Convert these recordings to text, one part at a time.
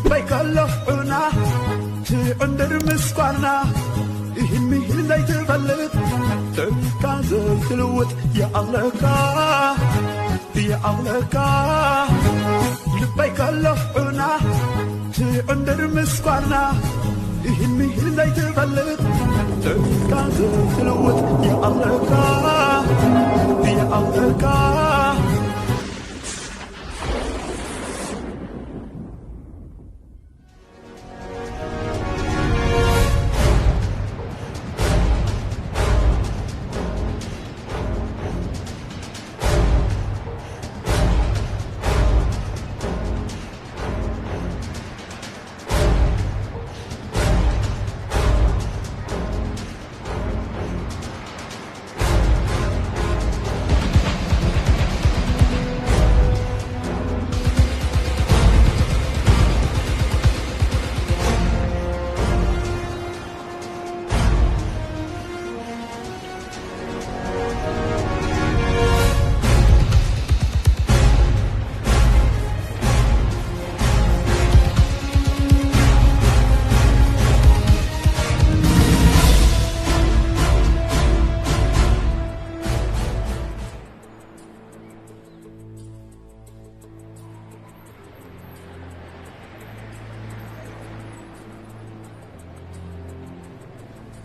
በይከለኹ ዑና ትዕንድር ምስ ጓና፣ ይህን ምሂን ዘይትፈልጥ፣ ጥርካ ዘይትልውጥ፣ የኣኽለካ፣ የኣኽለካ። ልበይ ከለኹ ዑና ትዕንድር ምስ ጓና፣ ይህን ምሂን ዘይትፈልጥ፣ ጥርካ ዘይትልውጥ፣ የኣኽለካ፣ የኣኽለካ።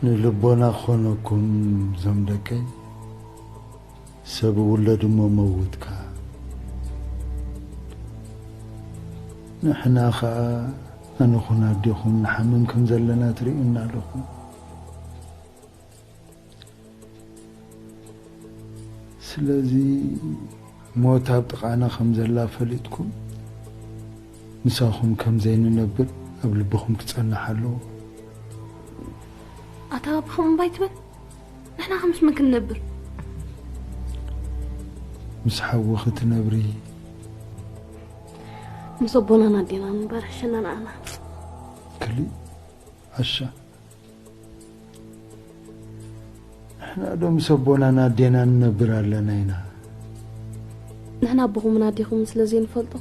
ንልቦና ክኾነኩም ዞም ደቀይ፣ ሰብ ውለድ እሞ መውትካ። ንሕና ኸኣ ኣነኹን ኣዴኹም ንሓምም ከም ዘለና ትርእዩና ኣለኹም። ስለዚ ሞት ኣብ ጥቓና ከም ዘላ ፈሊጥኩም፣ ምሳኹም ከም ዘይንነብር ኣብ ልብኹም ክጸንሕ ኣለዎ። ኣታ ኣባኹም እምባይ ትበል? ንሕና ከ ምስ መን ክንነብር? ምስ ሓዊ ክትነብሪ። ምስ ኣቦናን ኣዴናን እምበር ሕሸና ንኣና። ክሊ ዓሻ። ንሕና ዶ ምስ ኣቦናን ኣዴናን ንነብር ኣለና ኢና? ንሕና ኣቦኹምን ኣዴኹምን ስለ ዘይንፈልጦ፣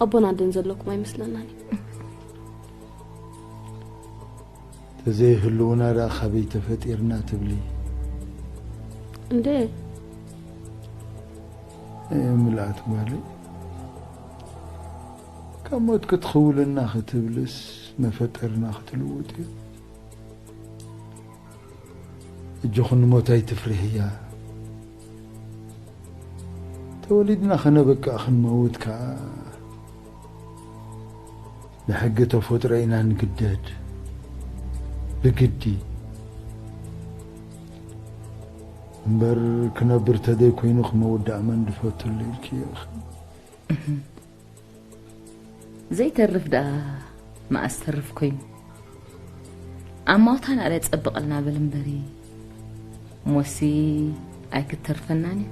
ኣቦን ኣደን ዘለኩም ኣይመስለናን እዩ። ተዘይህልውና ደኣ ካበይ ተፈጢርና ትብሊ? እንዴ? እ፣ ምልኣት ጓለይ፣ ካብ ሞት ክትኽውልና ክትብልስ መፈጠርና ክትልውጥ እዩ? እጆኹ ንሞት ኣይትፍርህያ። ተወሊድና ከነበቅዕ ክንመውት ከኣ ብሕጊ ተፈጥሮ ኢና ንግደድ። ብግዲ። እምበር ክነብር ተደይ ኮይኑ ክመውዳእ መን ድፈትሉ ኢልኪ ኢኺ። ዘይተርፍ ደኣ መኣስ ተርፍ ኮይኑ። ኣማውታ ናለ ጸብቐልና በል እምበሪ። ሞሲ ኣይክተርፈናን እያ።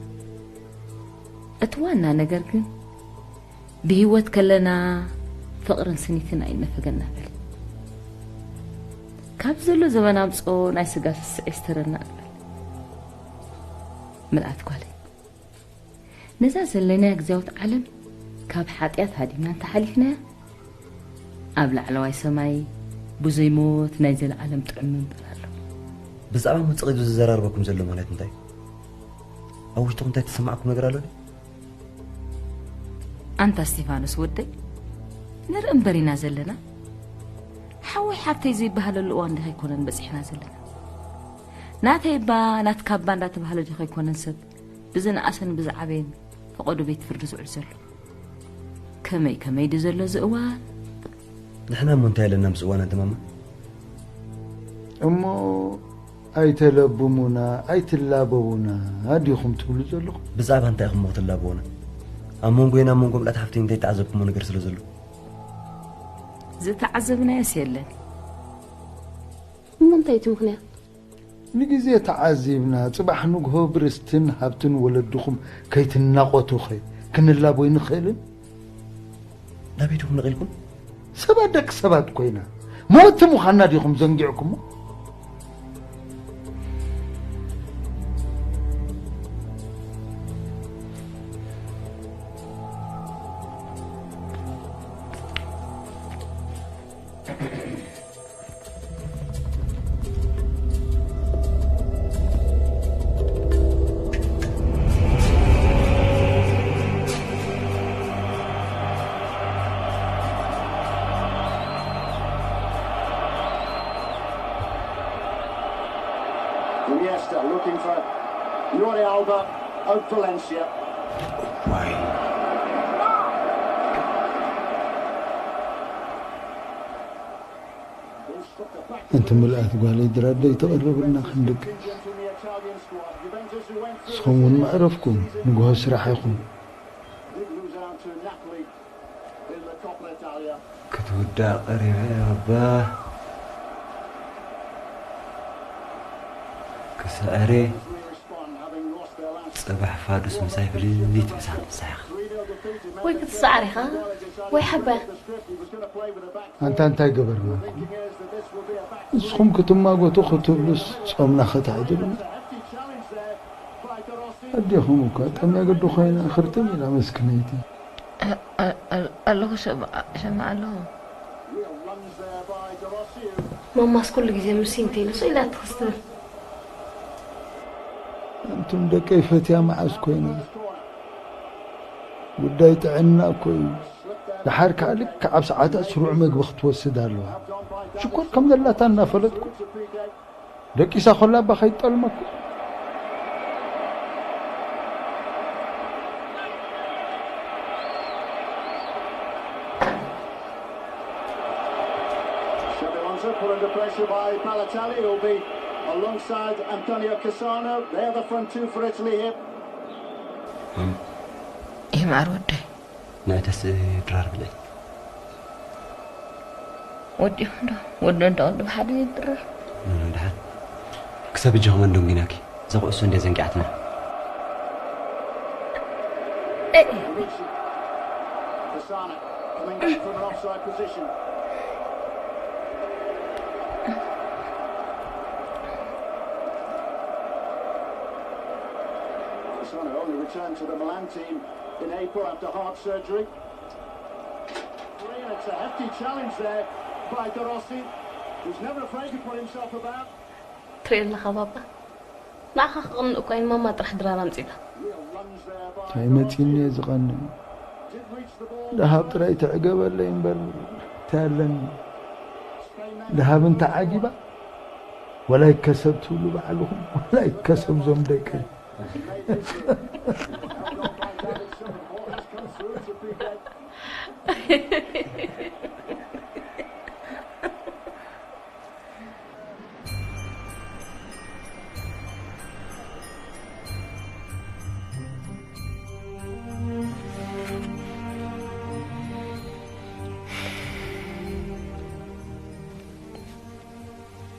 እቲ ዋና ነገር ግን ብህይወት ከለና ፍቕርን ስኒትን ኣይነፈገና በል። ካብ ዘሎ ዘበን ኣምጾ ናይ ስጋ ስስዐ ይስተረና በል። ምልኣት ጓለይ። ነዛ ዘለናያ ግዝያዊት ዓለም ካብ ሓጢኣት ሃዲምና እንተሓሊፍናያ፣ ኣብ ላዕለዋይ ሰማይ ብዘይ ሞት ናይ ዘለዓለም ጥዑም መንበር ኣሎ። ብዛዕባ ሞት ጸቒጡ ዝዘራርበኩም ዘሎ ማለት እንታይ? ኣብ ውሽጥኹም እንታይ ተሰማዕኩም ነገር ኣሎ ድዩ? ኣንታ እስቲፋኖስ ወደይ፣ ንርኢ እምበር ኢና ዘለና። ሓወይ ሓብተይ ዘይበሃለሉ እዋን ዲኸ ኣይኮነን በጺሕና ዘለና? ናተይ እባ ናትካ እባ እንዳተባህለ ዲኸ ኣይኮነን ሰብ ብዝነኣሰን ብዝዓበየን ፈቐዶ ቤት ፍርዲ ዝውዕል ዘሎ? ከመይ ከመይ ድዩ ዘሎ እዚ እዋን? ንሕና እሞ እንታይ ኣለና ምስ እዋን ኣንተ ማማ? እሞ ኣይተለብሙና፣ ኣይትላበዉና ዲኹም ትብሉ ዘለኹም? ብዛዕባ እንታይ ኢኹም እሞ ክትላበዉና? ኣብ መንጎይን ኣብ መንጎ ምልኣት ሓፍተይ እንታይ ተዓዘብኩሞ ነገር ስለ ዘሎ? ዝተዓዘብናዮስ የለን። እሞ እንታይ እቲ ምኽንያት? ንግዜ ተዓዚብና፣ ጽባሕ ንግሆ ብርስትን ሃብትን ወለድኹም ከይትናቖቱኸ ክንላቦ ኣይንኽእልን? ናበይ ዲኹም ነቒልኩም? ሰባት ደቂ ሰባት ኮይና፣ መወቲ ምዃንና ዲኹም ዘንጊዕኩሞ? Iniesta looking for Jordi Alba of Valencia. እንቲ ምልኣት ጓለይ ድራር ደይተቐረብልና ክንድቅስ። ንስኹም እውን መዕረፍኩም፣ ንግሆ ስራሕ ኢኹም። ክትውዳእ ቀሪባ እያ ባባ። ክስዕር እየ። ጽባሕ ፋዱስ ምሳይ ፍልልይ ትብሳዕ ንስኻ ኢኻ። ወይ ክትስዓር ኢኻ ወይ ሓባያ። ኣንታ እንታይ ገበርናኩም? ንስኹም ክትማጎቱ ክትብሉስ ጾምና ከተሕድሩና? ኣዴኹም እኳ ጠምያ ግዲ ኮይና ክርትም ኢላ መስክነይቲ። ኣለኹ ሸማዕ ኣለኹ። ማማስ ኩሉ ግዜ ምስ ኢንቴ ኢሉ ስኢላ ትኽስ ትብል። ኣንቱም ደቀይ ፈትያ መዓስ ኮይና? ጉዳይ ጥዕና እኮ እዩ። ደሓር ከዓ ልክዕ ኣብ ሰዓታ ስሩዕ መግቢ ክትወስድ ኣለዋ። ሽኮር ከም ዘላታ እናፈለጥኩ ደቂሳ ኮላ እባ ከይጠልመኩ። Xabi Alonso put under pressure by Balotelli, who'll be alongside Antonio Cassano. They're the front two for Italy here. ይህ ማር ወደይ ንእተስ ድራር ብለይ። ወዲኹም ዶ ወዶ እንዳ ወዲ ብሓደ ይድረር። ደሓን ክሳብ እጃኹም እንደንጉናኪ እዛ ኩዕሶ እንደ ዘንጊዓትና። Cassano coming back from an offside position. Cassano only returned to the Milan team in April after heart surgery. It's a hefty challenge there by De Rossi, who's never afraid to put himself about. ትርኢ ኣለኻ ባባ ንዓኻ ክቕንእ እኳ ኢን ማማ ጥራሕ ድራር ኣምጺላ። እንታይ መጺኒ እየ ዝቐንእ? ደሃብ ጥራይ ትዕገበለይ እምበር እንታይ ኣለኒ? ደሃብ እንተ ዓጊባ ወላ ይከሰብ ትብሉ ባዕልኹም ወላ ይከሰብ ዞም ደቀይ።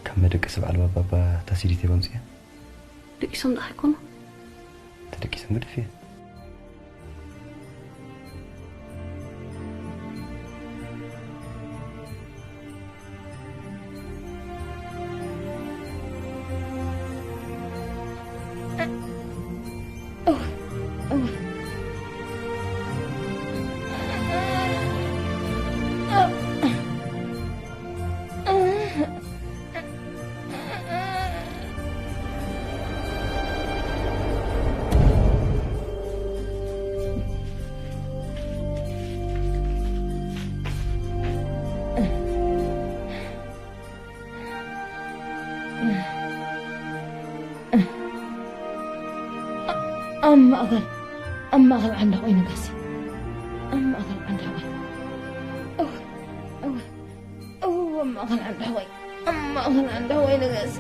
ካብ መደቀሲ በዓል ባባ እታ ሲዲተይ በምፅያ ደቂሶም ደኣ ኣይኮኑ ተደቂሶም ግድፍ እየ ኣብ ማእኸል ኣብ ማእኸል ዓንዳ ኮይነ ጋሲ ኣብ ማእኸል ዓንዳ ወይ እው እው እው ኣብ ማእኸል ዓንዳ ወይ ኣብ ማእኸል ዓንዳ ወይ ንጋሲ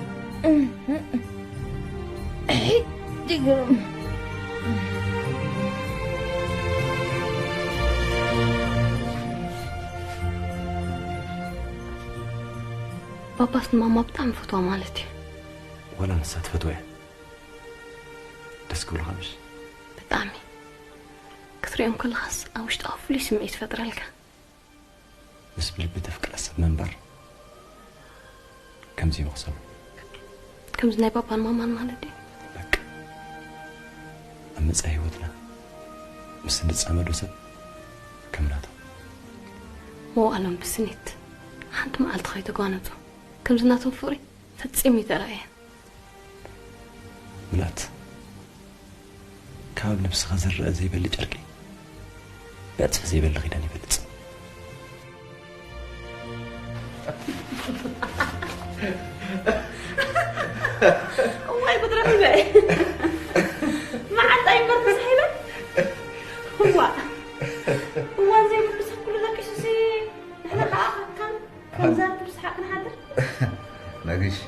ሕጂ ግርም ባባስ ንማማ ብጣዕሚ ፈትዋ ማለት እዩ ወላ ንሳ ትፈትወ እያ ደስ ክብልኻ ምሽ ብጣዕሚ ክትሪኦም ከለኻስ ኣብ ውሽጥኻ ፍሉይ ስምዒት ይፈጥረልካ ምስ ብልቢ ተፍቅረ ሰብ ምንባር ከምዚ ይመኽሰሉ ከምዚ ናይ ባባን ማማን ማለት እዩ በቃ ኣብ መጻኢ ህይወትና ምስ እንጻመዶ ሰብ ከም ናቶም መዋእሎም ብስኒት ሓንቲ መዓልቲ ከይተጓነጹ ከምዚ ናቶም ፍቕሪ ፈጺሙ ይተራእየ። ምላት ካብ ነብስኻ ዝረአ ዘይበሊ ጨርቂ ብዕጽፊ ዘይበሊ ኺዳን ይበልጽ። እዋይ ጉድ ረኺበ። መዓንጣይ እምበር ተሳሒበ። እዋ እዋን ዘይብሉ ሰብ ኩሉ ደቂሱሲ ንሕና ከዓ ከም ከምዛ ትርስሓ ክንሓድር። ነግሽ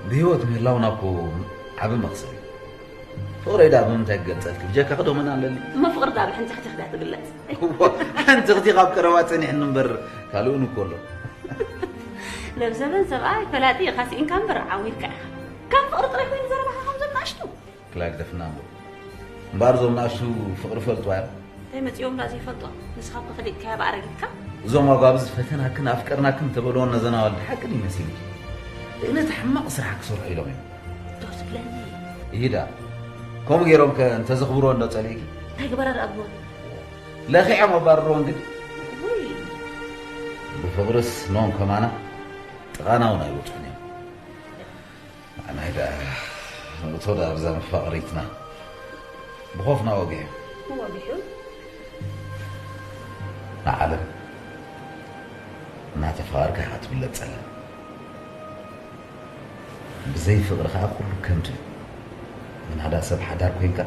ብህይወት ምህላውና እኮ ዓቢ መቕሰል እዩ። ፍቕረይ ደኣ ብምንታይ ክገልጸልኪ? ብጀካ ክደመና ኣለኒ። እሞ ፍቕሪ ደኣ ብሕንትሕቲ ክዳ ትግለጽ። እዋ፣ ሕንትኽቲ ካብ ቀረባ ጸኒሕኒ እምበር ካልኡን እኮ ኣሎ። ለብዘበን ሰብኣይ ፈላጢ ኢኻ ስኢንካ እምበር ዓዊርካ ኢኻ። ከም ፍቕሪ ጥራይ ኮይኑ ዘረባኻ ከምዞም ንኣሽቱ። ክላ ግደፍና እምበር። እምበኣር እዞም ንኣሽቱ ፍቕሪ ፈልጥዋ እዮም። እንታይ መጺኦም ደኣ ዘይፈልጦ? ንስኻ እኮ ፈሊጥካዮ ብኣረጊትካ። እዞም ኣጓብዝ ፈተናክን ኣፍቀርናክን ተበልዎን ነዘን ኣዋልድ ሓቂ ድዩ መሲልኪ? እቲ ሕማቕ ስራሕ ክሰርሑ ኢሎም እዮም። ዶ ትብለኒ? ይሂዳ። ከምኡ ገይሮም ከ እንተዘኽብርዎ እንዶ ጸሊእኪ? እንታይ ግበራ ደኣ ብልወን? ለኺዖም ኣባርርወን ግዲ። ውይ። ብፍቕርስ ኖም ከማና ጥቓና እውን ኣይወጽኡን እዮም። ንዓናይ ደኣ ንእቶ ደኣ ብዛ መፋቕሪትና ብኾፍና ወጊሑ። ወጊሑ? ንዓለም እናተፋቐርካ ኢኻ ትብለጸላ። ብዘይ ፍቕሪ ኸዓ ኩሉ ከንቱ እዩ። ምናዳ ሰብ ሓዳር ኮይንካ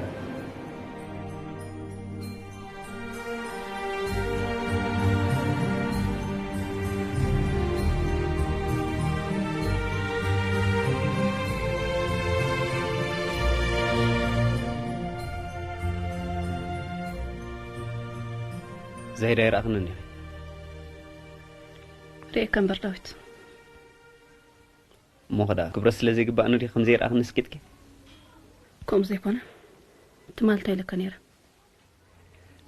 ዛይዳ ይረኣኽኒ እንዲኺ? ርእየካ እምበር ዳዊት። እሞ ኸዳ ክብረት ስለ ዘይግባእኒ ድዩ ከምዘይረኣኽኒ ስኪትኪ? ከምኡ ዘይኮነ ትማል እንታይ ኢለካ ነይረ?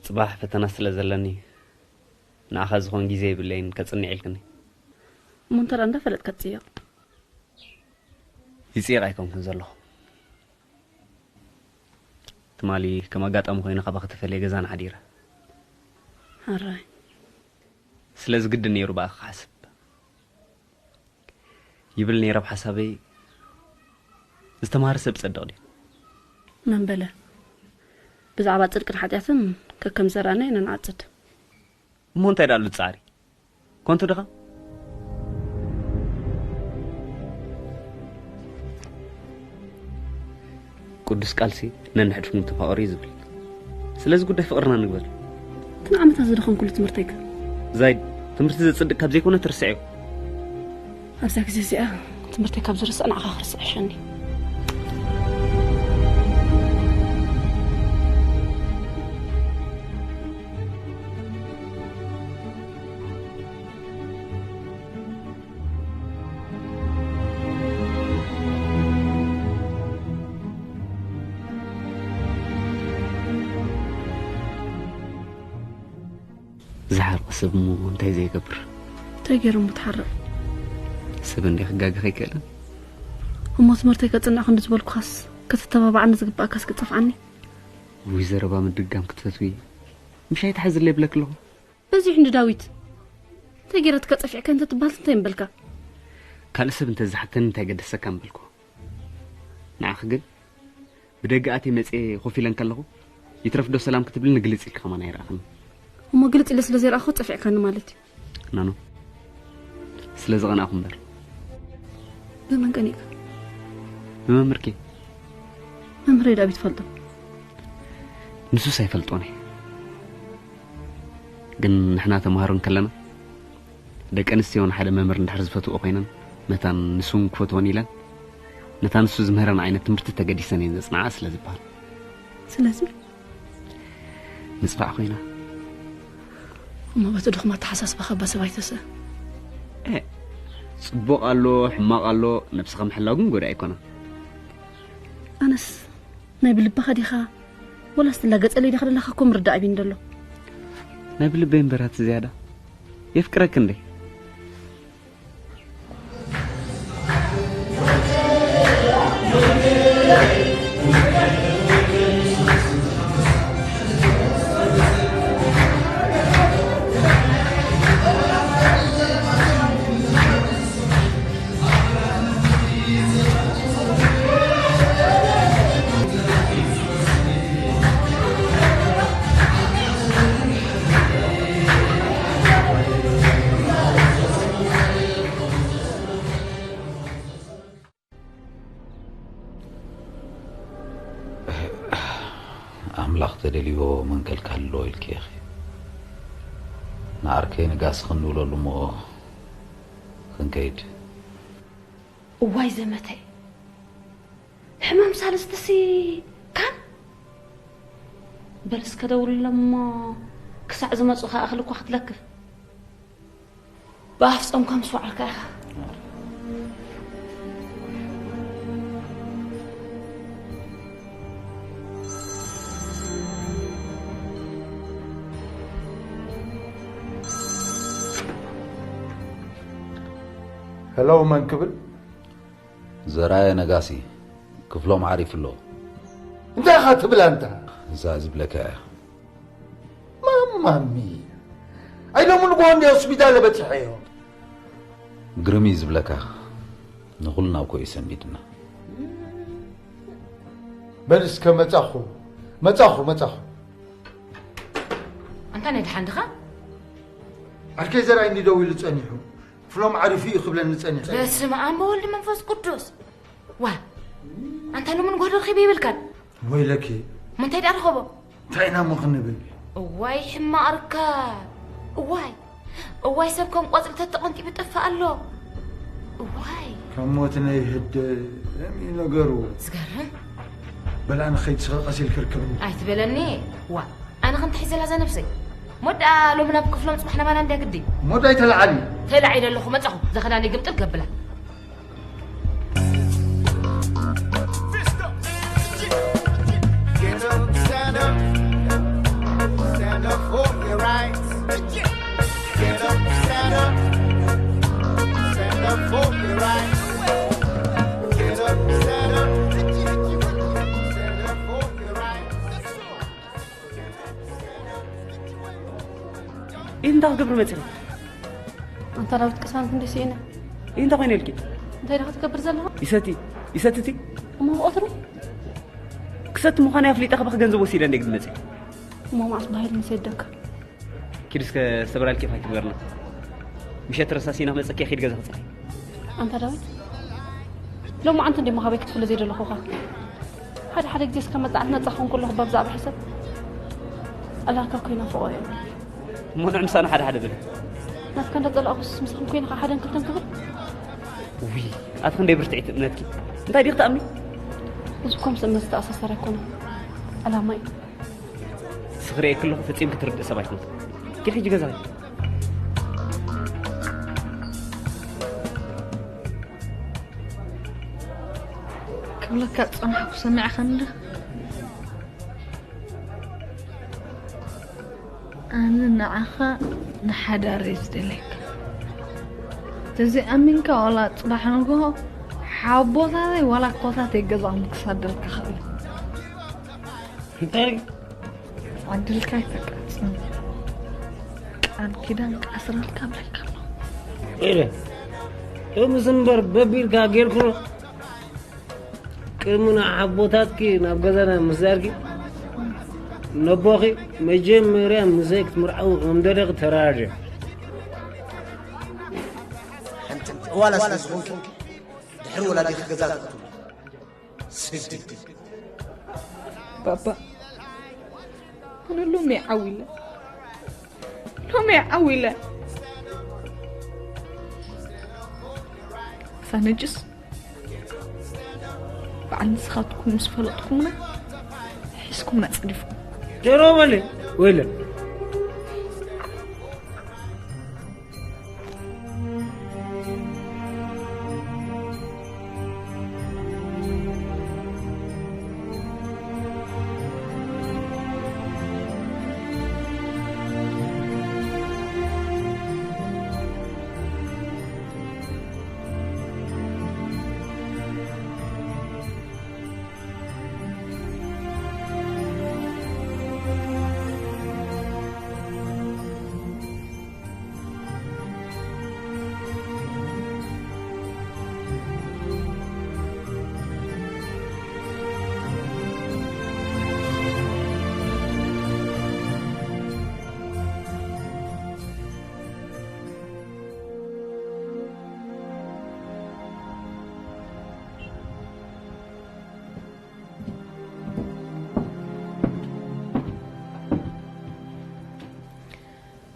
ጽባሕ ፈተና ስለ ዘለኒ ንኣኻ ዝኾን ግዜ የብለይን ከጽንዕ ኢልክኒ። እሞ እንተ ደኣ እንዳፈለጥካ ትጽየቕ። ይጽየቕ ኣይኮንኩን ዘለኹ። ትማሊ ከም ኣጋጣሚ ኮይኑ ካባኺ ተፈልየ ገዛና ሓዲረ። ሕራይ። ስለዚ ግድን ነይሩ ብኣኺ ክሓስብ። ይብል ነይረ ብሓሳበይ፣ ዝተምሃረ ሰብ ጸድቕ ድዩ? መን በለ? ብዛዕባ ጽድቅን ሓጢኣትን ከከም ዘራእና ኢና ንዓጽድ። እሞ እንታይ ደኣሉ ጻዕሪ? ኮንቱ ድኻ? ቅዱስ ቃልሲ ነንሕድኩም ተፋቐሩ እዩ ዝብል። ስለዚ ጉዳይ ፍቕርና ንግበር። እቲ ንዓመታት ዘድኸምኩሉ ትምህርተይከ? ዛይድ፣ ትምህርቲ ዘጽድቅ ካብ ዘይኮነ ትርስዕዮ። ኣብዛ ግዜ እዚኣ ትምህርተይ ካብ ዝርስዕ ንዓኻ ክርስዕ ይሕሸኒ። ዝሓርቕ ሰብ እሞ እንታይ ዘይገብር? እንታይ ገይሩ እሞ ትሓርቕ? ሰብ እንደ ክጋገ ከይክእልን። እሞ ትምህርተይ ከጽንዕ ክንዲ ዝበልኩኻስ ከተተባባዓኒ ዝግባእካስ ክጸፍዓኒ? ውይ ዘረባ ምድጋም ክትፈትዊ ምሽ ኣይትሓዝለይ ይብለክ ኣለኹ። በዚሑ እንዲ ዳዊት እንታይ ገይረትካ ጸፊዕካ እንተ ትበሃል እንታይ ምበልካ? ካልእ ሰብ እንተ ዝሓተኒ እንታይ ገደሰካ ምበልኩ። ንዓኺ ግን ብደገ ኣትየ መጽየ ኮፍ ኢለ እንከለኹ ይትረፍ ዶ ሰላም ክትብልኒ ግልጽ ኢልኪ ከማን ኣይረኣኽን። እሞ ግልጽ ኢለ ስለ ዘይረኣኹ ጸፊዕካኒ ማለት እዩ። ናኖ ስለ ዝቐናእኹ እምበር። ብመን ቀኒእካ? ብመምህርኪ። መምህረይ ዳዊት ፈልጦ። ንሱስ ኣይፈልጦን እየ። ግን ንሕና ተምሃሮ እንከለና ደቂ ኣንስትዮ ንሓደ መምህር እንድሕር ዝፈትዎ ኮይነን መታን ንሱ እውን ክፈትወን ኢለን ነታ ንሱ ዝምህረን ዓይነት ትምህርቲ ተገዲሰን እየን ዘጽንዓ ስለ ዝበሃል። ስለዚ ምጽፋዕ ኮይና። እሞ በቲ ድኹም ኣተሓሳስባኻ እባ ሰብ ኣይተስእ። ኤ፣ ጽቡቕ ኣሎ፣ ሕማቕ ኣሎ፣ ነብስኻ ምሕላው ግን ጎዳኢ ኣይኮነን። ኣነስ ናይ ብልብኻ ዲኻ ወላስ ትላገጸለይ ዲኻ ዘለኻ እኮ ምርዳእ ኣቢኒ ዘሎ። ናይ ብልበይ እምበር ኣቲ ዝያዳ የፍቅረኪ እንዴ? ደልዮ መንቀልካ ኣሎ ኢልኪ ኢኺ። ንዓርከይ ነጋሲ ክንብለሉ እሞ ክንከይድ። እዋይ ዘመተይ፣ ሕማም ሳልስቲሲ ካን? በል እስከ ደውልሎም እሞ ክሳዕ ዝመፁ ከኣ እኽሊ እኳ ክትለክፍ። ብኣፍ ጾምካ ምስ ወዓልካ ኢኻ። ሄሎ፣ መን ክብል? ዘርኣየ ነጋሲ፣ ክፍሎም ዓሪፉ ኣሎ። እንታይ ኢኻ ትብል ኣንታ? እዛ ዝብለካ እያ። ማማሚ፣ ኣይ ሎሚ ንግሆ እንደ ሆስፒታል በጺሐዮ። ግርም እዩ ዝብለካ፣ ንኹልና እኮ እዩ ሰንቢድና። በል እስከ መጻኹ፣ መጻኹ፣ መጻኹ። ኣንታ ናይ ደሓን ድኻ? ዓርከይ ዘርኣይ እንዲ ደው ኢሉ ጸኒሑ፣ ክፍሎም ዓሪፉ እዩ ክብለኒ ጸኒሑ። በስመ ኣብ ወወልድ መንፈስ ቅዱስ። ዋ፣ ኣንታ ሎሚ ንግሆ ዶ ረኺበ ይብልካን? ወይለኪ። እሞ እንታይ ደኣ ረኸቦ? እንታይ ኢና እሞ ክንብል? እዋይ ሕማቕ ርካብ። እዋይ፣ እዋይ ሰብ ከም ቆጽሊ ተተቐንጢቡ ይጠፍእ ኣሎ። እዋይ። ከም ሞት ናይ ህደም እዩ ነገሩ። ዝገርም። በል ኣነ ኸይድ ስኸ ቀሲል ክርክብኒ። ኣይትበለኒ። ዋ፣ ኣነ ከምታ ሒዘላ እዛ ነብሰይ። ሞዳ ሎሚ ናብ ክፍሎም ጽባሕ ናባና እንድያ ግዲ። ሞዳይ ተለዓሊ። ተላዒለ ኣለኹ መጻኹ። እዛ ክዳነይ ግምጥል ከብላ። Get up, stand up. Stand up for your rights. Get up, stand up. Stand up for your rights. Get up, stand up. Stand up for your rights. እንታይ ክገብር መጺኻ? ኣንታ ዳዊት ቅሳነት እንዴ ስኢነ። እንታይ ኮይነ ኢልኪ? እንታይ ዳኻ ትገብር ዘለኻ? ይሰቲ፣ ይሰትቲ። እሞ ብቐትሩ? ክሰቲ ምዃኑ ኣፍሊጠ ካባኺ ገንዘብ ወሲደ እንዴ ግድ መጺ። እሞ መዓስ ባሂል ምስ የደካ? ኪድ እስከ ዝተበላልኪ ፋይት ግበርና። ምሸት ረሳሲና መጸኪ ኪድ ገዛ ክጸይ። ኣንታ ዳዊት፣ ሎማዓንቲ እንዴ መኻበይ ክትፍለ ዘይደለኹኻ? ሓደ ሓደ ግዜ እስከ መጣዕት ነጻ ክኾን ከለኹ ብዛዕባ ሕሰብ ኣላካ ኮይና ፍቕሮ እየ። እሞ ንዕ ምሳና ሓደ ሓደ ብል። ናትካ እንዳጸላእኩስ ምሳኹም ኮይነ ከዓ ሓደን ክልተን ክብል? ውይ፣ ኣቲ ክንደይ ብርትዒት እምነትኪ። እንታይ ዲኺ ትኣምኒ? እዚ እኮ ምስ እምነት ዝተኣሳሰር ኣይኮነን። ዕላማ እዩ። ስኽሪ እየ ከለኹ ፈጺምኪ ትርድእ ሰብ ኣይኮንኩ። ኪድ ሕጂ ገዛኺ። ክብለካ ዝጸናሕኩ ሰሚዕኻኒ ዶ? ኣነ ንዓኻ ንሓዳር እየ ዝደልየካ። ተዘይኣሚንካ ዋላ ጽባሕ ንግሆ ሓቦታተይ ዋላ ኮታተይ ገዛ ክሳደልካ ክእል። እንታይ? ዕድልካ ኣይተቃጽን። ቃል ኪዳን ክኣስረልካ ብለካ ኣሎ። ኢለ እምስ እምበር በቢልካ ጌርኩ። ቅድሚ ንሓቦታትኪ ናብ ገዛና ምስዳርኪ ነቦኺ መጀመርያ ምሰይ ክትምርዓዊ ከም ደለኺ ተራዳድዮ። ሓንቲ ዋላ ስለ ዝኾንኪ ድሕሪ ወላዲኺ ገዛ ትእትው። ስዲ። ባባ፣ ኣነ ሎሚ ዓው ኢለ፣ ሎሚ ዓው ኢለ። ሳነጅስ በዓል ንስኻትኩም ምስ ፈለጥኩምና ሒዝኩምና ጸዲፍኩም። ጀሮ በለ ወይለ።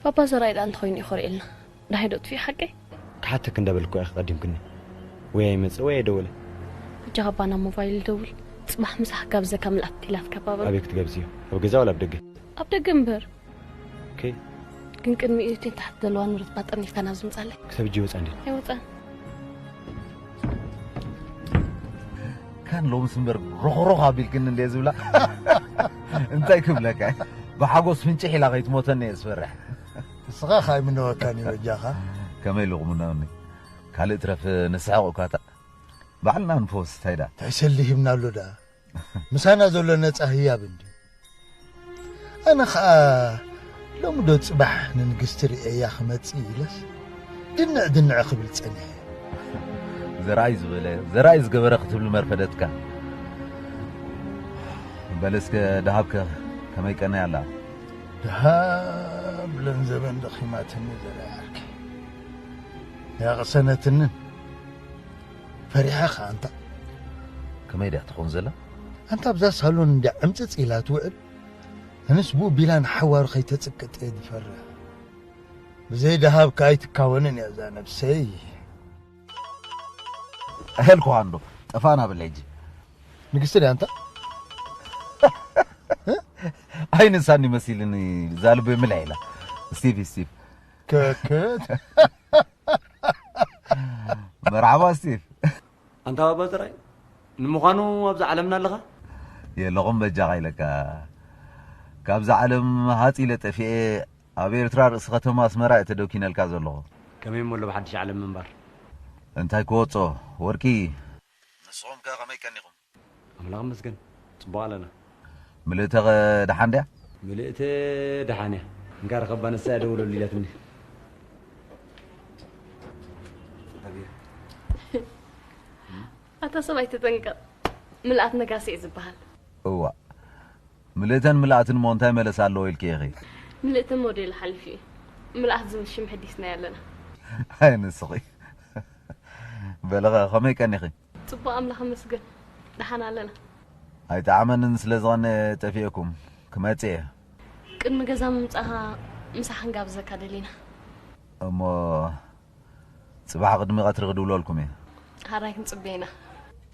ኣባ ዘርኣይ ደኣ እንተኾይኑ እዩ ኮሪዕልና። ደሃይ ዶ ጥፊኡ ሓቀይ? ክሓተክ እንዳበልኩ ኢኺ ቀዲምክኒ። ወይ ኣይመጽእ ወይ ኣይደወለ። በጃኻ ኣባ ናብ ሞባይል ደውል። ጽባሕ ምሳሕ ጋብዘካ ምልኣት ኢላትካ ኣባ በል። ኣበይ ክትጋብዝዮ? ኣብ ገዛ ወላ ኣብ ደገ? ኣብ ደገ እምበር። ኦኬ። ግን ቅድሚኡ እተን ታሕቲ ዘለዋ ንብረት ባጠርኒፍካ ናብዚ ምጻለይ። ክሳብ ሕጂ ይወጻ እንዴ? ኣይወጻን። ካን ሎምስ እምበር ሮኾሮኽ ኣቢልክኒ እንደ ዝብላ እንታይ ክብለካ? ብሓጎስ ፍንጭሕ ኢላ ከይትሞተኒ እየ ዝፈርሕ። ንስኻ ከኣ ኣይምነወካን እዩ በጃኻ። ከመይ ኢሉ ቁምነወኒ? ካልእ ትረፍ ንስሕቕ እኳ እታ ባዕልና ንፈውስ እንታይ ዳ? እንታይ ሰሊ ሂብናሉ ዳ? ምሳና ዘሎ ነጻ ህያብ እንድዩ። ኣነ ኸኣ ሎሚ ዶ ጽባሕ ንንግስቲ ርእየያ ክመጽእ ኢለስ ድንዕ ድንዕ ክብል ጸኒሐ። ዘርኣይ ዝበለ፣ ዘርኣይ ዝገበረ ክትብል መርፈደትካ። በል እስከ ደሃብከ ከመይ ቀንያ ኣላ? ደሃብ ለንዘበን ደኺማትኒ ዘርኣይ ዓርከይ። ያቕሰነትንን ፈሪሓ ኸኣ ኣንታ። ከመይ ድያ ትኾን ዘላ? ኣንታ ኣብዛ ሳሎን እንድያ ዕምጽጽ ኢላ ትውዕል። ኣነስ ብኡ ቢላ ንሓዋሩ ከይተጽቅጥ እየ ዝፈርሕ። ብዘይ ደሃብ ከኣ ኣይትካወንን እያ እዛ ነብሰይ። ኣሄልኩኻ እንዶ ጠፋና በል ሕጂ። ንግስቲ ድያ ኣንታ? ኣይንሳኒ መሲልኒ እዛ ልበይ ምልዕ ኢላ። ስቲቭ፣ ስቲቭ። ከከት። መርሓባ ስቲቭ። ኣንታ ባባ ዘርኣይ፣ ንምዃኑ ኣብዛ ዓለምና ኣለኻ? የለኹም በጃኻ ኢለካ። ካብዛ ዓለም ሃጽ ኢለ ጠፊኤ ኣብ ኤርትራ ርእሲ ከተማ ኣስመራ እየ ተደኪነልካ ዘለኹ። ከመይ እሞ ኣሎ ብሓድሽ ዓለም ምንባር? እንታይ ክወጾ፣ ወርቂ። ንስኹም ከ ከመይ ቀኒኹም? ኣምላኽ ይመስገን፣ ጽቡቕ ኣለና። ምልእተ ኸ ደሓን ድያ? ምልእተ ደሓን እያ። እንካ ርኸባ፣ ንሳ እያ ደውለሉ ኢላትኒ። ኣታ ሰብኣይ ተጠንቀቕ፣ ምልኣት ነጋሲ እዩ ዝበሃል። እዋ፣ ምልእተን ምልኣትን እሞ እንታይ መለሳ ኣለዎ ኢልኪ ኢኺ? ምልእተ ሞዴል ሓሊፉ እዩ። ምልኣት ዝብል ሽም ሕዲስናዮ ኣለና። ኣይ ንስኺ። በለኸ፣ ከመይ ቀኒኺ? ጽቡቕ ኣምላኽ ይመስገን፣ ደሓን ኣለና። ኣይጠዓመንን ስለ ዝቐነ ጠፊኤኩም። ክመጽእ እየ። ቅድሚ ገዛ ምምጻኻ ምሳሕ ክንጋብዘካ ደሊና። እሞ ጽባሕ ቅድሚ ቀትሪ ክድውለልኩም እየ። ሓራይ ክንጽበ ኢና።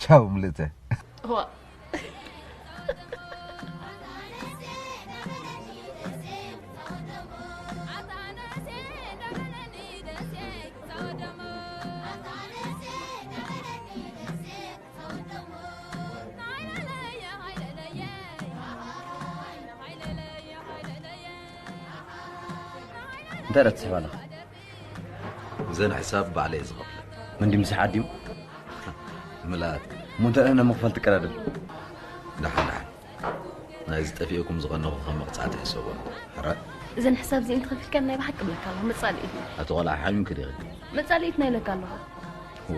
ቻው ምልእተ። እዋ። እንታይ ደኣ ትስሕብ ኣለኻ? እዘን ሕሳብ ባዕለ እየ ዝኸፍለን። መን ድዩ ምሳሕ ዓዲሙ? ምልኣት። እሞ እንታይ ደኣ ናብ ምኽፋል ትቀዳደም? ደሓን ደሓን። ናይዚ ጠፊኤኩም ዝቐነኹ ከም መቕጻዕቲ ሕሰቦ። ሕራይ። እዘን ሕሳብ እዚእን ተኸፊልካ ናይ ብሓቂ እብለካ ኣለኹ፣ መጻልኢት። ኣቲ ቆልዓ ሓሚምኪ ዲኺ? መጻልኢት ናይ ኢለካ ኣለኹ። ኦ፣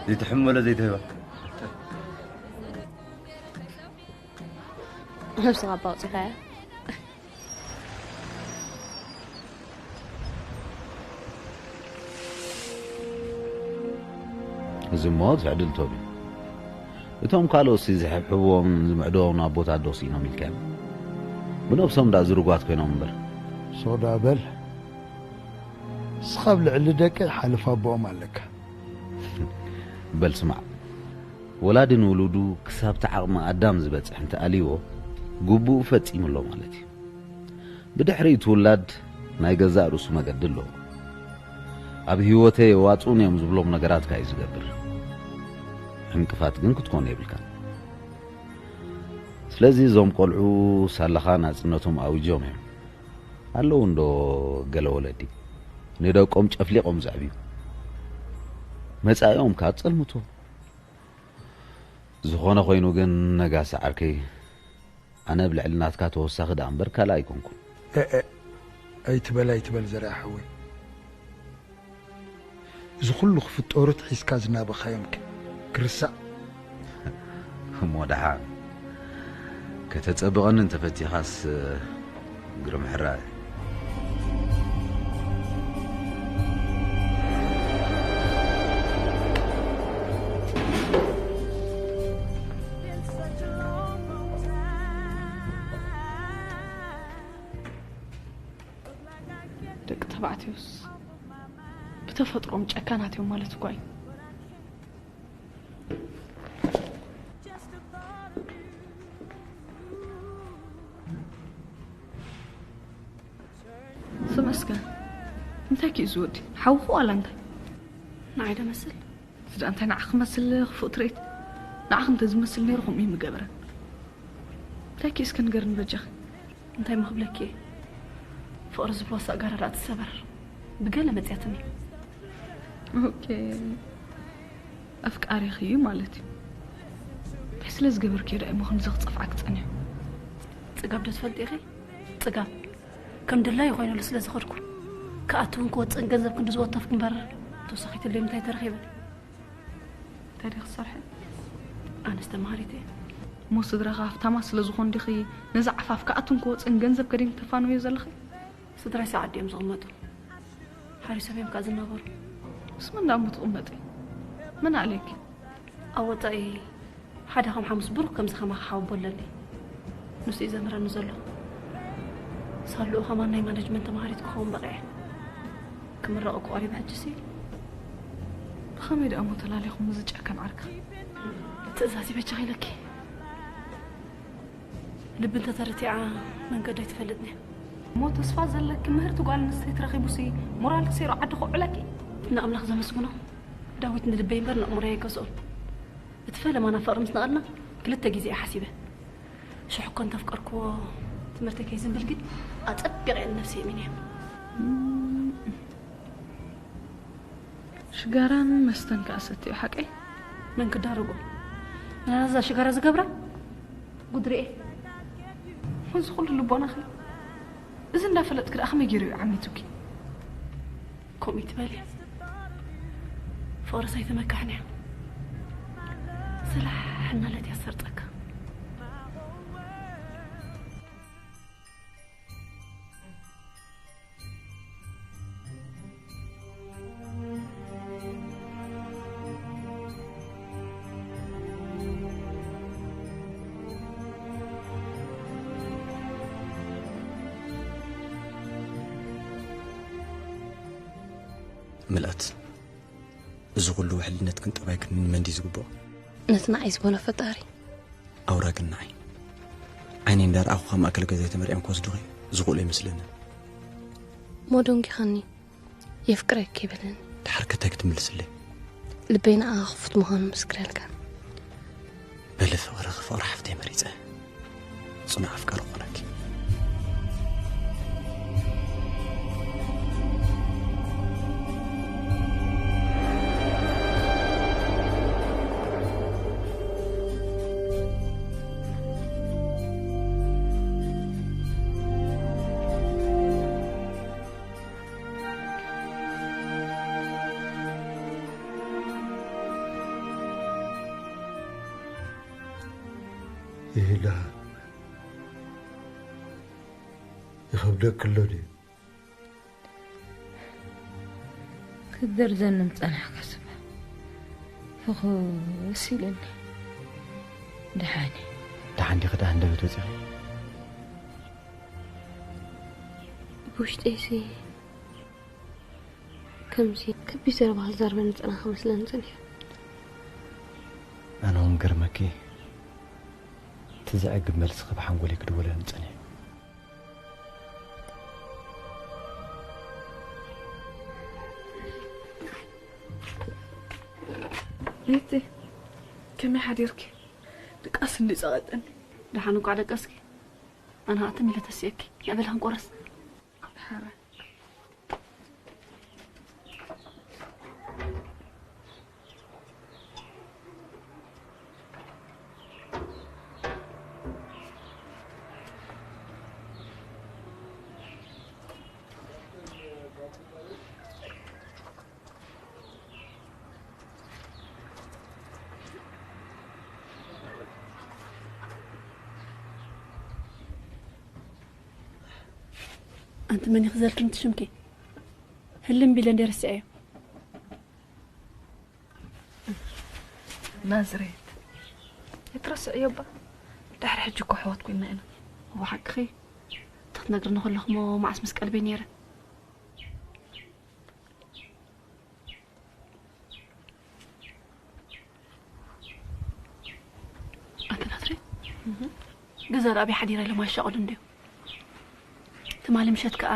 ዘይትሕመሎ ዘይትህባ። ነብስኻ ኣባ ኣውጺኻያ። እዚ እሞ ዝዕድል ቶብ እዩ። እቶም ካልኦትሲ ዝሕብሕብዎምን ዝምዕድዎም ኣቦታት ዶ ስኢኖም ኢልካዮም? ብነብሶም ደኣ ዝርጓት ኮይኖም እምበር። ሶዳ በል። ንስኻ ኣብ ልዕሊ ደቂ ሓለፋ ኣቦኦም ኣለካ። በል ስማዕ። ወላዲ ንውሉዱ ክሳብቲ ዓቕሚ ኣዳም ዝበጽሕ እንተኣልይዎ፣ ግቡኡ ፈጺሙ ኣሎ ማለት እዩ። ብድሕሪ እቲ ውላድ ናይ ገዛእ ርእሱ መገዲ ኣለዎ። ኣብ ህይወተይ የዋጽኡን እዮም ዝብሎም ነገራት ከኣ እዩ ዝገብር። ዕንቅፋት ግን ክትኮኑ የብልካን። ስለዚ እዞም ቆልዑ ሳላኻ ናጽነቶም ኣዊጆም እዮም። ኣለዉ እንዶ ገለ ወለዲ ንደቆም ጨፍሊቖም ዘዕብዩ። መጻኢኦም ከኣ ጸልምቶ። ዝኾነ ኮይኑ ግን ነጋሲ ዓርከይ፣ ኣነ ኣብ ልዕሊ ናትካ ተወሳኺ ደኣ እምበር ካልእ ኣይኮንኩን። እ፣ እ፣ ኣይትበል፣ ኣይትበል ዘርኣ ሓወይ። እዚ ኩሉ ክፍጠሩት ሒዝካ ዝናበኻዮም ከ ክርሳዕ? እሞ ደሓን ከተጸብቐኒ እንተፈቲኻስ ግርም ሕራይ። ደቂ ተባዕትዮስ ብተፈጥሮም ጨካናት እዮም ማለት እኳ እዩ። ስመስገን፣ እንታይ ክዩ ዝወዲ ሓውኹ ዋላ እንታይ? ንዓይ ዶ መስል? ስዳ እንታይ ንዓኺ ክመስል ክፉእ ትርኢት? ንዓኺ እንተ ዝመስል ነይሩ ከምኡ እዩ ምገበረ። እንታይ ክዩ እስከ ንገርኒ በጃኺ? እንታይ ምኽብለኪ እየ? ፍቕሪ ዝብሎ ሳእጋራ ደኣ ትሰበር። ብገለ መጽያትኒ። ኦኬ፣ ኣፍቃሪኺ እዩ ማለት እዩ። እንታይ ስለ ዝገበርክዮ ደኣ እሞ ከምዚ ክጸፍዓኪ ጸኒሑ? ጽጋብ ዶ ትፈልጢ ኢኺ? ጽጋብ ከም ድላዩ ኮይኑሉ ስለ ዝኸድኩ፣ ክኣትውን ክወጽእን ገንዘብ ክንዲ ዝወተፍኩ እምበር፣ ተወሳኺት ድሌ ምንታይ ተረኺበ? እንታይ ዲኺ ትሰርሒ? ኣነስ ተማሃሪት እየ። እሞ ስድራኺ ሃፍታማት ስለ ዝኾኑ ዲኺ ነዚ ዓፋፍ ክኣትውን ክወጽእን ገንዘብ ከዲን ተፋንውዮ ዘለኺ? ስድራይ ሰዓት ድዮም ዝቕመጡ? ሓሪሶም እዮም ከኣ ዝናበሩ። ምስ መን ደኣ እሞ ትቕመጢ? መን ኣዕልየኪ? ኣብ ወጻኢ ሓደ ከም ሓሙስ ብሩኽ ከምዚ ከማኺ ሓወቦ ኣለኒ። ንሱ እዩ ዘምህረኒ ዘሎ። ሳልኡ ከማን ናይ ማኔጅመንት ተማሃሪት ክኸውን በቒዐ። ክምረቕ እኮ ቀሪቡ ሕጅሲ። ብኸመይ ደኣ እሞ ተላሊኹም እዚ ጨካን ዓርኪ? ትእዛዝ ይበጃኺ ኢለኪ። ልቢ እንተተረቲዓ መንገዳ ኣይትፈልጥን እያ። እሞ ተስፋ ዘለኪ ምህርቲ ጓል ኣንስተይቲ ረኺቡሲ ሞራልኪ ሰይሩ ዓዲ ከውዕለኪ? ንኣምላኽ ዘመስግኖ ዳዊት ንልበይ እምበር ንኣእምሮይ ኣይገዝኦን። እቲ ፈለማ ናብ ፍቕሪ ምስ ነቐልና ክልተ ግዜ እየ ሓሲበ። ሽሕ እኮ እንተፍቀርክዎ ትምህርተይ ከይዝንብል ግን ኣጸቢቐ እየ ንነብሰይ እሚነያ። ሽጋራን መስተን ከኣ ሰትዩ ሓቀይ? መን ክዳረጎ? ናዛ ሽጋራ ዝገብራ? ጉድ ርኤ። እዚ ኩሉ ልቦናኺ? እዚ እንዳፈለጥኪ ደኣ ከመይ ገይሩ እዩ ዓሚቱኪ? ከምኡ ይትበሊ። ፍቕርስ ኣይትመካሕን እያ። ስላሕ እናለት እያ ትሰርጸካ። ምልኣት፣ እዚ ኩሉ ውሕልነትክን ጠባይክን ንመን ድዩ ዝግብኦ? ነቲ ንዓይ ዝበሎ ፈጣሪ። ኣውራ ግን ንዓይ። ዓይነይ እንዳረኣኹ ካብ ማእከል ገዛይ ተመርዕዮም ክወስዱኺ ዝኽእሉ ኣይመስለንን። እሞ ደንጊኻኒ፣ የፍቅረኪ ይበለኒ። ድሓር ከ እንታይ ክትምልስለይ? ልበይ ንዓኻ ክፉት ምዃኑ ምስክረልካ። በሊ ፍቕርኺ ፍቕሪ ሓፍተይ መሪጸ። ጽኑዕ ኣፍቃሪ ክኾነኪ። ይህላ ይኸብደኪ ኣሎ ድዩ? ክትደርዘኒ ምጸናሕካ ስባ ፍኹስ ኢለኒ። ደሓን እየ። ደሓን ዲኺ ደኣ ሃንደበት ወጺኺ? ብውሽጠይሲ ከምዚ ከቢድ ዘረባ ክዛረበኒ ዝጸንሐ ክመስለኒ ጸኒሑ። ኣነ እውን ገርመኪ፣ እቲ ዘዕግብ መልስኺ ብሓንጎለይ ክድወለኒ ጸኒሑ። ቤቲ፣ ከመይ ሓዲርኪ? ድቃስ እንዲ ጸቐጠኒ። ደሓን እንኳዕ ደቀስኪ። ኣነ ኸኣ ትም ኢለ ተሲኤኪ። ንዕበላ ክንቆረስ። ሓራ። ኣንቲ መን ኢኺ ዘልክን እቲ ሽምኪ? ህልም ቢለ እንደ ረስዐዮ። ናዝሬት። ኣይትረስዕዮ እባ። ድሕሪ ሕጂ እኮ ኣሕዋት ኮይንና ኢና። እወ ሓቅኺ። ተትነግርኒ ከለኹ እሞ መዓስ ምስ ቀልበይ ነይረ። ገዛ ዳኣ ኣበይ ሓዲረ ኢሎም ኣይሻቐሉን ድዮም? ትማሊ ምሸት ከኣ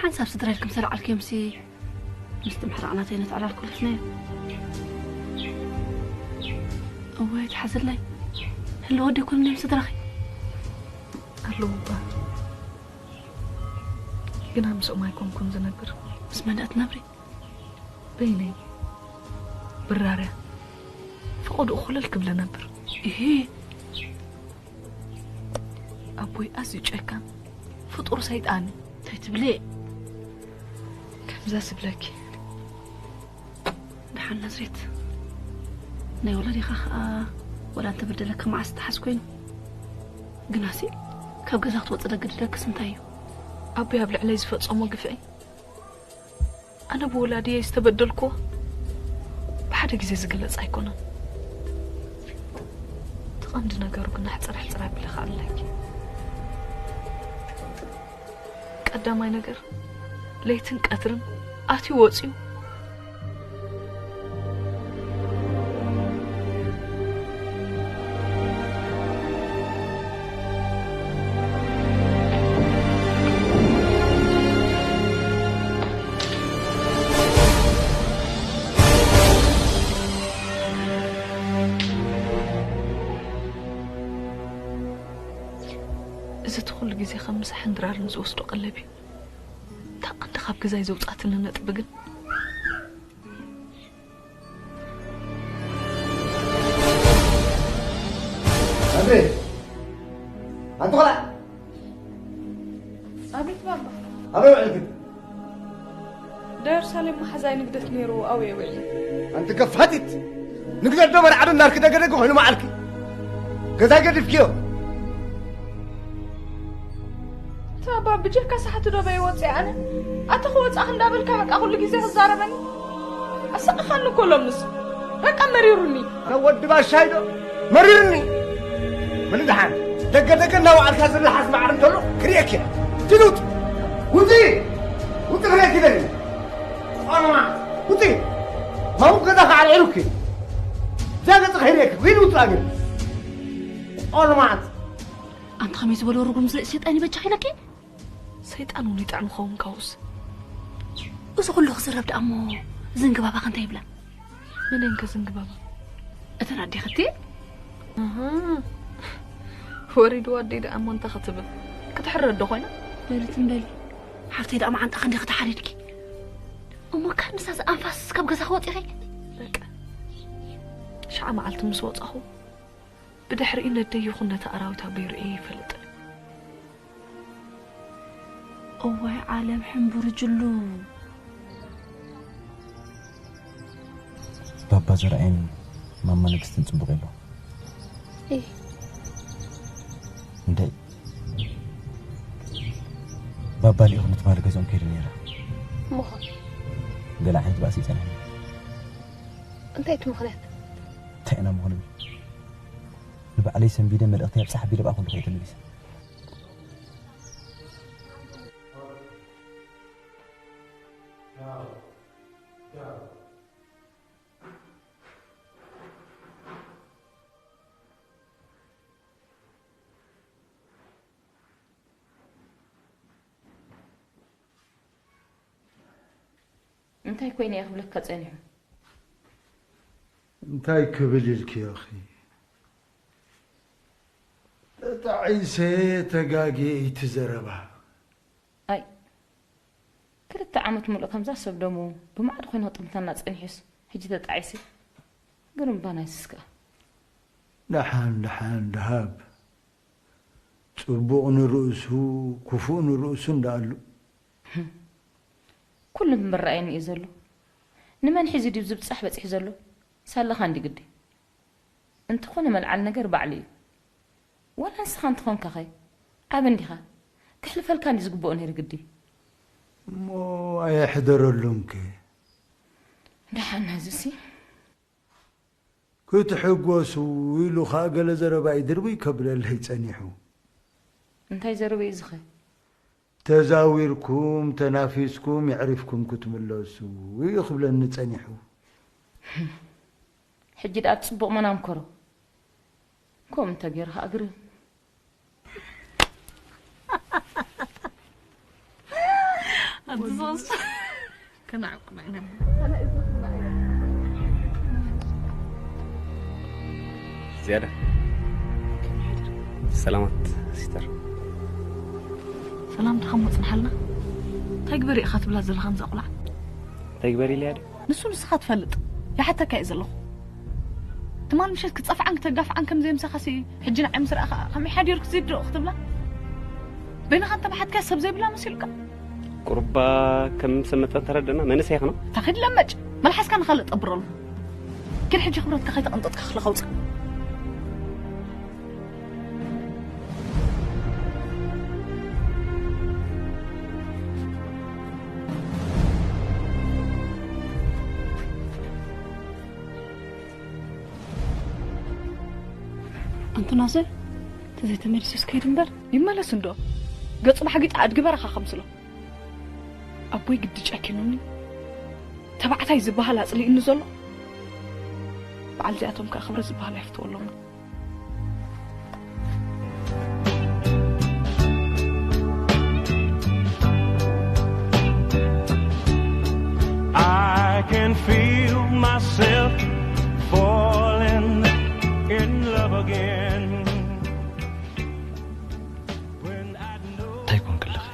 ሓንሳብ ስድራይ ኢልኩም ሰላዓልክዮምሲ፣ ምስቲ ምሕራቕ ናተይ ነቲ ዕላል ኩልፍናዮ። እወ፣ ትሓዝለይ። ህልዎ ዲኩም እዮም ስድራኺ? ኣለዉ እባ። ግና ምስኦም ኣይኮንኩን ዝነብር። ምስ መን ደኣ ትነብሪ? በይነይ። ብራርያ። ፈቐድኡ ኮለል ክብለ ነብር። እሂ። ኣቦይ ኣዝዩ ጨካን ፍጡር ሰይጣን እዩ። እንታይ ትብሊ? ከምዛ ስብለኪ። ደሓን ናዝሬት። ናይ ወለዲኻ ኸኣ ወላ እንተበደለካ መዓስ ትሓዝ ኮይኑ። ግናሲ ካብ ገዛ ክትወጽእ ደገድደክስ እንታይ እዩ? ኣቦይ ኣብ ልዕለይ ዝፈጸሞ ግፍዒ ኣነ ብወላዲየይ ዝተበደልኩዎ ብሓደ ግዜ ዝግለጽ ኣይኮነን። እቲ ቀንዲ ነገሩ ግና ሕጽር ሕጽር ኣቢለ ክኣልለኪ። ቀዳማይ ነገር ለይትን ቀትርን ኣትዩ ወጽዩ እዚ እቲ ኩሉ ግዜ ከም ምሳሕን ድራርን ዝወስዶ ቀለብ እዩ። እታ ቀንዲ ካብ ገዛይ ዘውጻትኒ ነጥቢ ግን ኣንተ ኣንተ ቆልዓ ኣቤት ባባ። ኣበይ ውዒልኪ? ዳ የሩሳሌም መሓዛይ ንግደት ነይሩ ኣበይ ውዒሉ? ኣንቲ ከፋቲት ንግደት ዶ መርዓዶ እናልኪ ደገደገ ኮይኑ መዓልኪ ገዛይ ገዲፍኪዮ። እታ ባባ ብጀካ ሰሓቱ ዶ በይ ወፅእ ኣነ ኣቲ ክወፃእኽ እንዳበልካ በቃ ኩሉ ግዜ ክዛረበኒ ኣሰቂኻኒ እኮ ሎምስ በቃ መሪሩኒ። ኣነ ወዲ ባሻይ ዶ መሪርኒ። በሊ ደሓን ደገ ደገ እናወዓልካ ዝብላሓስ መዓር እንተሎ ክርእየኪ እየ። ትሉጥ ውፂ ውፂ ክርእየኪ ደሊ ቆልማ ውፂ ማሙ ገዛ ከዓ ኣልዒሉኪ እዛ ገፅ ከይርእየኪ ዊድ ውፂ ኣቢል ቆልማት ኣንተ ከመይ ዝበሎ ርጉም ዝርኢ ሰይጣን ይበጃ ኢለኪ። ሰይጣን እውን ይጥዕም ኸውን ካውስ። እዚ ኩሉ ክዝረብ ደኣ እሞ ዝንግባባኸ እንታይ ይብላ? መነን ከ ዝንግባባ? እተን ኣዴኽቲ? ኣሃ። ወሪድዋ ኣደይ ደኣ እሞ እንታይ ክትብል? ክትሕረድ ዶ ኮይና? በሊ ትም በሊ። ሓፍተይ ደኣ መዓንጣ ክንደይ ከተሓሪድኪ። እሞ ካብ ምሳስ ኣንፋስ ካብ ገዛ ክወፂኺ? በቃ። ሸዓ መዓልቲ ምስ ወፃኹ ብድሕሪኡ ነደይ ይኹን ነቲ ኣራዊት ኣቦይ ርእየ ይፈልጥ። እዋይ ዓለም ሕንቡር ጅሉ። ባባ ዘርኣይን ማማ ንግስትን ጽቡቕ የሎ። እይ። እንደ ባባ ልኢኹ ንትማሊ ገዝኦም ከይደ ነይረ። እሞኸ? ገለ ዓይነት ባእሲ ይጸንሐኒ። እንታይ እቲ ምኽንያት? እንታይ ኢና ምኾነ? ንባዕለይ ሰንቢደ መልእኽተይ ኣብጽሕ ኣቢለ ብኣ ኩሉ ከይተ መሊሰ። እንታይ ኮይነ እየ ክብለካ ጸኒሑ? እንታይ ክብል ኢልክዮ ኺ? ተጣዒሰ ተጋግየ እዩ እቲ ዘረባ። ኣይ፣ ክልተ ዓመት ሙሉእ ከምዛ ሰብ ደሙ ብማዕዶ ኮይኑ ክጥምተና ጸኒሑስ፣ ሕጂ ተጣዒሰ። ግርምባ ናይ ስስከ። ደሓን፣ ደሓን፣ ደሃብ። ጽቡቕ ንርእሱ፣ ክፉእ ንርእሱ እንዳኣሉ። ኩሉ ብምርኣየኒ እዩ ዘሎ። ንመን ሒዙ ድዩ ዝብጻሕ በጺሑ ዘሎ? ሳለኻ እንዲ ግዲ። እንተኾነ መልዓል ነገር ባዕሉ እዩ። ዋላ ንስኻ እንተኾንካ ኸ? ዓቢ እንዲኻ። ክሕልፈልካ እንዲ ዝግብኦ ነይሩ ግዲ። እሞ ኣየሕደረሉንከ? ደሓን ናዙሲ። ክትሕጎሱ ኢሉ ኸኣ ገለ ዘረባ ይድርብይ ከብለለይ ጸኒሑ። እንታይ ዘረባ እዩ ዝኸ? ተዛዊርኩም፣ ተናፊስኩም፣ የዕሪፍኩም ክትምለሱ እዩ ክብለኒ ጸኒሑ። ሕጂ ደኣ ጽቡቕ መናምከሮ። ከምኡ እንተ ገይሩ ኸኣ ግርም። ዝወስ ከናዕቁና ኢና። ዝያዳ ሰላማት ሲስተር። ሰላምታኻ እሞ ጽንሓልና። እንታይ ግበሪ ኢኻ ትብላ ዘለኻ ንዛ ቆልዓ? እንታይ ግበሪ ኢለያ ድዩ? ንሱ ንስኻ ትፈልጥ። ይሓተካ እየ ዘለኹ። ትማል ምሸት ክትጸፍዓን ክተጋፍዓን ከም ዘይምሳኻሲ፣ ሕጂ ንዓይ ምስ ረኣኻ ከመይ ሓዲርኩ ዝድሮ ክትብላ? በይንኻ እንተብሓትካያ ሰብ ዘይብላ መሲሉካ? ቁሩባ ከም ሰብ መጠን ተረድእና፣ መንእሰይ ኢኽና። እታ ኺድ ለመጭ፣ መልሓስካ ንኻልእ ጠብረሉ። ግን ሕጂ ክብረትካ ከይተቐንጠጥካ ክልኻ ውጻእ። ኣንቶናዘ፣ ተዘይተመሊሱስ ከይድ እምበር። ይመለስ እንዶ። ገጹ ብሓጊጥ ኣድጊ በረኻ ከምስሎ። ኣቦይ ግዲ ጨኪኑኒ። ተባዕታይ ዝበሃል ኣጽሊእኒ ዘሎ። በዓል እዚኣቶም ከኣ ክብረት ዝበሃል ኣይፍትወሎምን። I can feel myself falling in love again. When I know እንታይ ኮንክለኺ?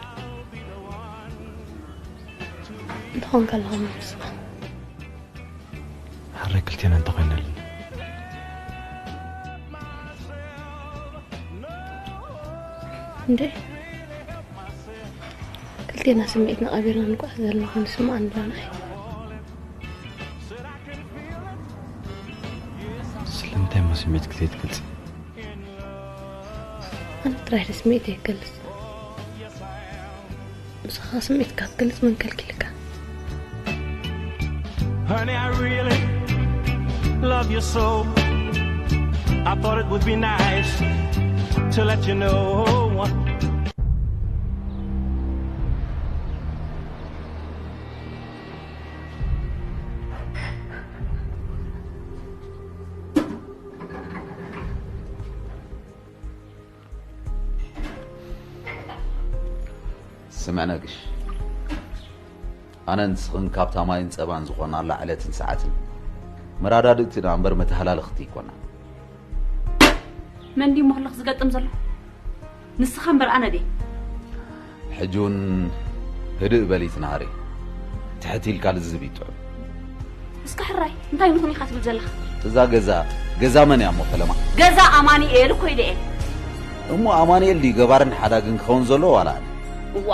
እንታይ ኮንካ ኣለኻ ንስኻ? ሕራይ ክልቴና እንተኾይናልና። እንዴ? ክልቴና ስምዒትና ቀቢርና ንጓዓዝ ዘለና ኮይኑ ስምዓኒ ኣሎ ንዓይ። ስለምንታይ እሞ ስምዒትኪ ዘይትገልጺ? ኣነ ጥራይ ስምዒተይ ይገልጽ። ንስኻ ስምዒትካ ክትገልጽ መን ከልኪልካ? Honey, I really love you so. I thought it would be nice to let you know. ስምዕ ነግሽ፣ ኣነን ንስኽን ካብታ ማይን ጸባን ዝኾናላ ዕለትን ሰዓትን መረዳድእቲ ደኣ እምበር መተሃላለኽቲ ኣይኮናን። መን ድዩ እሞ ህልኽ ዝገጥም ዘሎ? ንስኻ እምበር ኣነ ድየ? ሕጂ እውን ህድእ በሊ ትናሃሪ። ትሕት ኢልካ ልዝብ ይጥዑም። እስከ ሕራይ፣ እንታይ ንኹን ኢኻ ትብል ዘለኻ? እዛ ገዛ፣ ገዛ መን እያ እሞ ፈለማ? ገዛ ኣማኑኤል እኮ ኢለ እየ። እሞ ኣማኑኤል ድዩ ገባርን ሓዳግን ክኸውን ዘለዎ ዋላ ኣነ? እዋ፣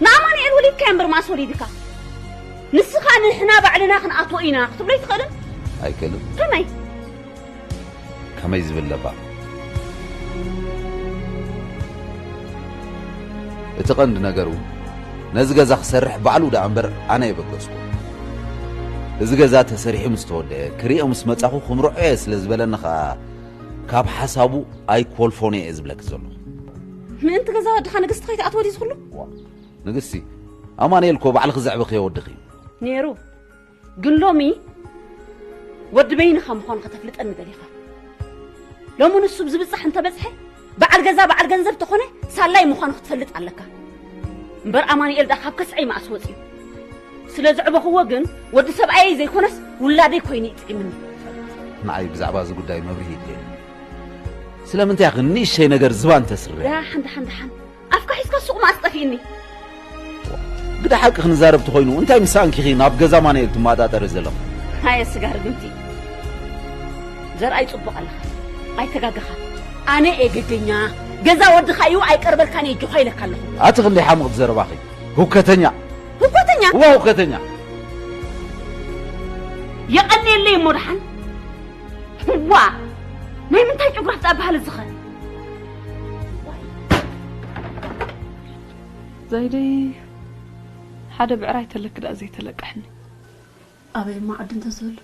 ንኣማኑኤል ወሊድካዮ እምበር ማስ ወሊድካ። ንስኻ ንሕና ባዕልና ክንኣትዎ ኢና ክትብሎ ኣይትኽእልን? ኣይክእልን። ከመይ? ከመይ ዝብል ለባም። እቲ ቀንዲ ነገሩ ነዚ ገዛ ክሰርሕ ባዕሉ ደኣ እምበር ኣነ የበገስኩ። እዚ ገዛ ተሰሪሑ ምስ ተወደአ ክሪኦ ምስ መጻኹ ክምርዖ እየ ስለ ዝበለኒ ኸኣ ካብ ሓሳቡ ኣይኮልፎን እየ ዝብለኪ ዘለኹ። ምእንቲ ገዛ ወድኻ ንግስቲ ከይትኣትዎ ድዩ ዝኽሉ? ዋ፣ ንግስቲ፣ ኣማኑኤል እኮ ባዕልኺ ዘዕበኽዮ ወድኺ እዩ። ነይሩ። ግን ሎሚ ወዲ በይንኻ ምዃኑ ከተፍልጠኒ ደሊኻ። ሎሚ ንሱ ብዝብጻሕ እንተበጽሐ፣ በዓል ገዛ በዓል ገንዘብ ተኾነ ሳላይ ምዃኑ ክትፈልጥ ኣለካ። እምበር ኣማኑኤል ደኣ ካብ ከስዐይ መኣስ ወጺኡ። ስለ ዘዕበኽዎ ግን ወዲ ሰብኣየይ ዘይኮነስ ውላደይ ኮይኑ ይጥዒምኒ። ንዓይ ብዛዕባ እዚ ጉዳይ መብርሂ ይድልየኒ። ስለምንታይ ኢኺ ንእሽተይ ነገር ዝባን ተስርያ? ደሓን፣ ደሓን፣ ደሓን። ኣፍካ ሒዝካ ሱቕ መኣስ ጠፊእኒ። ግዳ ሓቂ ክንዛረብ ተኾይኑ፣ እንታይ ምስ ኣንኪኺ ናብ ገዛ ኣማኑኤል ትመጣጠሪ ዘለኹ? ሃየ ስጋ ርግምቲ። ዘርኣይ ጽቡቕ ኣለኻ። ኣይተጋገኻ። ኣነ እየ ገገኛ። ገዛ ወድኻ እዩ ኣይቀርበልካን እየ ጆኻ ኢለካ ኣለኹ። ኣቲ ክንደይ ሓምቕ ዘረባኺ። ሁከተኛ። ሁከተኛ? እዋ ሁከተኛ። የቐንየለይ እሞ ደሓን። ዋ! ናይ ምንታይ ጨጉራፍ ጣባሃል ዝኸ? ዛይደይ ሓደ ብዕራይ ተለክ ደኣ ዘይተለቅሕኒ። ኣበይ እሞ ዓዲ እንተዝህሉ?